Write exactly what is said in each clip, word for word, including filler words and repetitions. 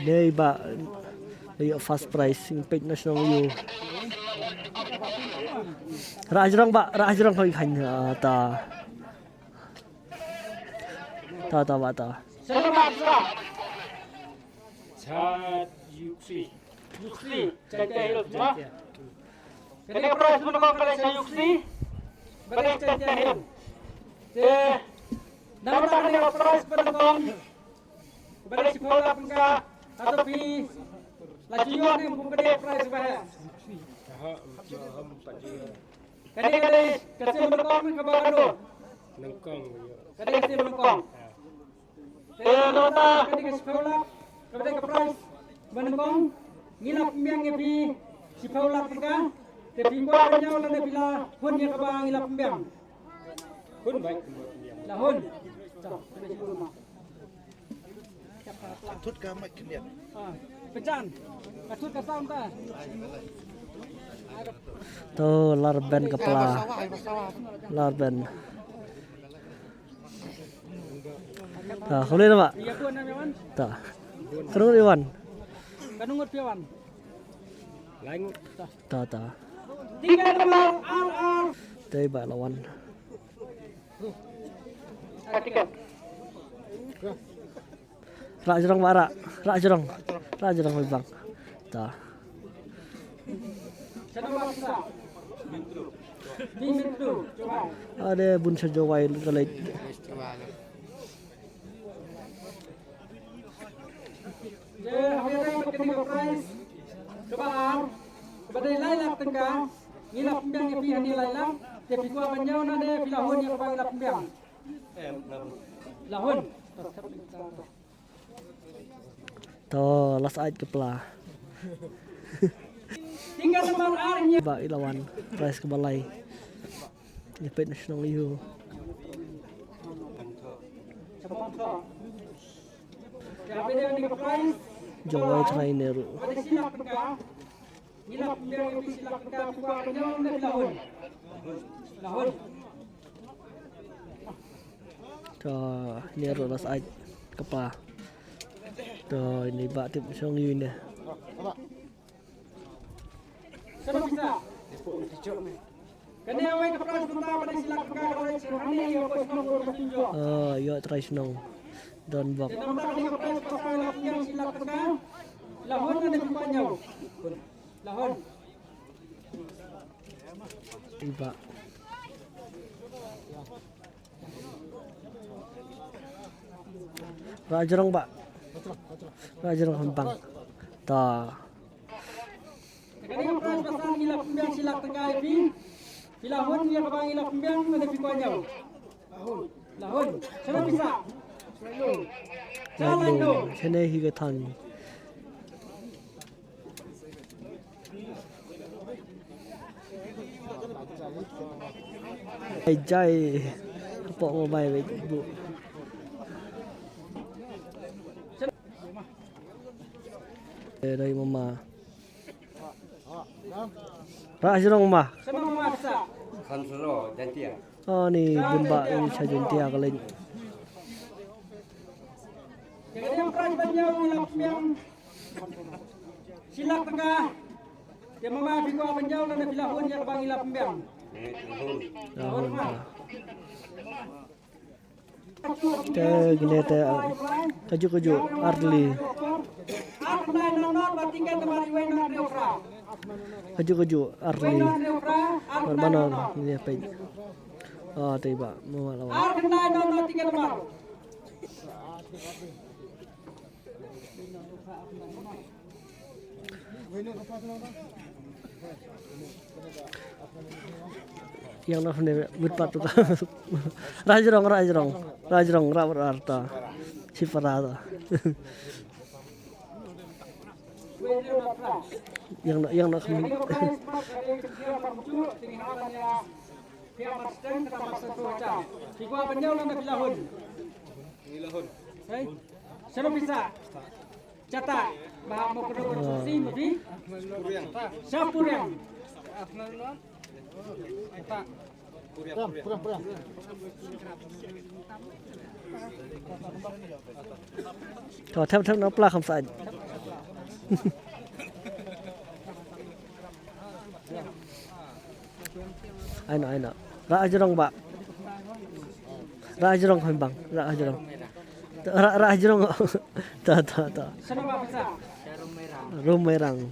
Nei ba, ïoh first prize, ïa peit na shnong ïoh. Rah jrong ba, rah jrong hoi khan, ah, ta. Ta, ta, ba, ta. Chat Yuksi. Yuksi, Chat Yuksi. Kane ka prize ba nyngkong ka dei ka Yuksi. Ba dei ka Chat Yuksi. Te, namar kane ka prize ba nyngkong. Ba dei shiphew lak tyngka. Hato phi la ju ïoh ne kum ka dei ka prize ba heh. Kane ka dei ka sien nyngkong kaba kano? Nyngkong. Ka dei ka sien nyngkong. Te nota ka dei ka shiphew lak, ka dei ka prize ba nyngkong, ngi la pynbiang ïa phi shiphew lak tyngka. Te phi kwah ban ñiew lane phi la hun ïa kaba ngi la pynbiang? Hun bha. La hun. Thut ka mic khyndiat. Ah, pynjan. Ka thut ka sound ta. To, lar ben ka pla. Lar ben. Ta, khublei na ba. Ta. Ka ngut ïa wan. Ka ngut ïa wan. Ta, ta. Tiket nombor ar ar. Te ba la wan. Rah jrong ba rah. Rah jrong. Rah jrong ba bang. Ta. Ade bun sha Jowai ka leit. Te haba ïadei bad kane ka prize kaba ar, kaba dei lai lak tyngka, ngi la pynbiang ïa phi hangne lai lak, te phi kwah ban ñiew ne phi la hun ïa kaba ngi la pynbiang? La hun. To, la sait ka pla. Tinggal nombor ar ñiew. Ba i la wan, prize kaba lai. Ïa peit na shnong ïoh. Jowai trai ne ruh. To, ne ruh la sait ka pla. To, ini ba tip shnong ïoh ne. Oh, ïoh trai shnong. Don bok. Iba. Rah jrong ba. Rah jrong hempang. Ta. Kane ka prize ba san ngi la pynbiang shi lak tyngka ïa phi. Phi la hun ïa kaba ngi la pynbiang ne phi kwah ñiew? La hun. Shano phi sah? Shano. Shano hi ka thang. Ai jai. Pok mo bai bai bu. Eh, dai mama. Rah jrong mama. Khan sero Jaintia. Oh, ni bun ba ni cha Jaintia ka leng. Shi lak tyngka. Te mama phi kwah ban ñiew lane phi la hun ïa kaba ngi la pynbiang? La hun. Te kine te, ah, kajuh kajuh ar tylli. Kajuh kajuh ar tylli. Mar mano ni peit. Ah, te ba mama la wan. Ïa na phne mit pat tu ka. Rah jrong, rah jrong. Rah jrong, rah rah ta. Shi para ta. Ïa na, ïa na kham. Phi kwah ban ñiew lane phi la hun? Ngi la hun. Hei. Shano phi sah? Chata. Ba mo ko ko si mo phi? Shapuriang. To thep thep na pla kham sah. Ai no, ai no. Rah jrong bah. Rah jrong hoi bang. Rah jrong. Rah, rah jrong. Ta, ta, ta. Rum Mairang.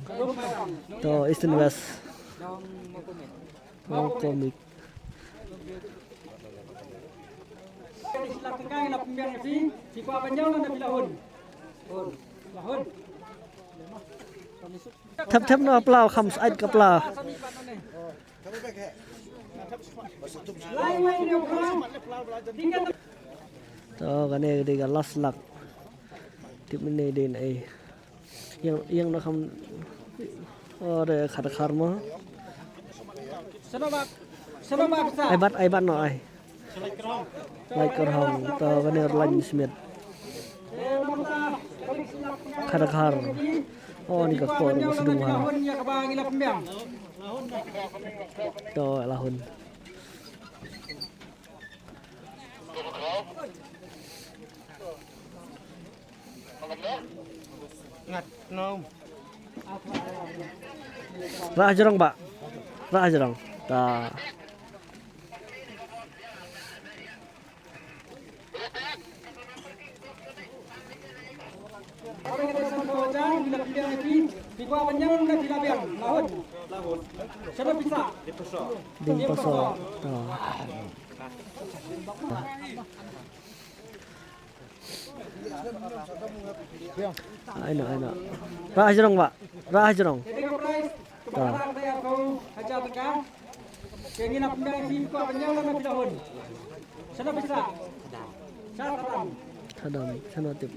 To, East and West. Hong Kong. Thep thep noh pla, kham sait ka pla. To, kane ka dei ka last lap. Tip mynne dei na ei. Ïeng, ïeng noh kham. O, dei khadkhar mo. Ai bat, ai bat noh ai. Lai Kyrhong, to kane Orlin Smith. Khadkhar. O, ni ka por mo sdung ha. To, la hun. Ngat nom. Rah jrong bah. Rah jrong. Ta. Ding paso. Ta. Ai no, ai no. Rah jrong bah. Rah jrong. Ta. Khadam, khadam, khadam tip.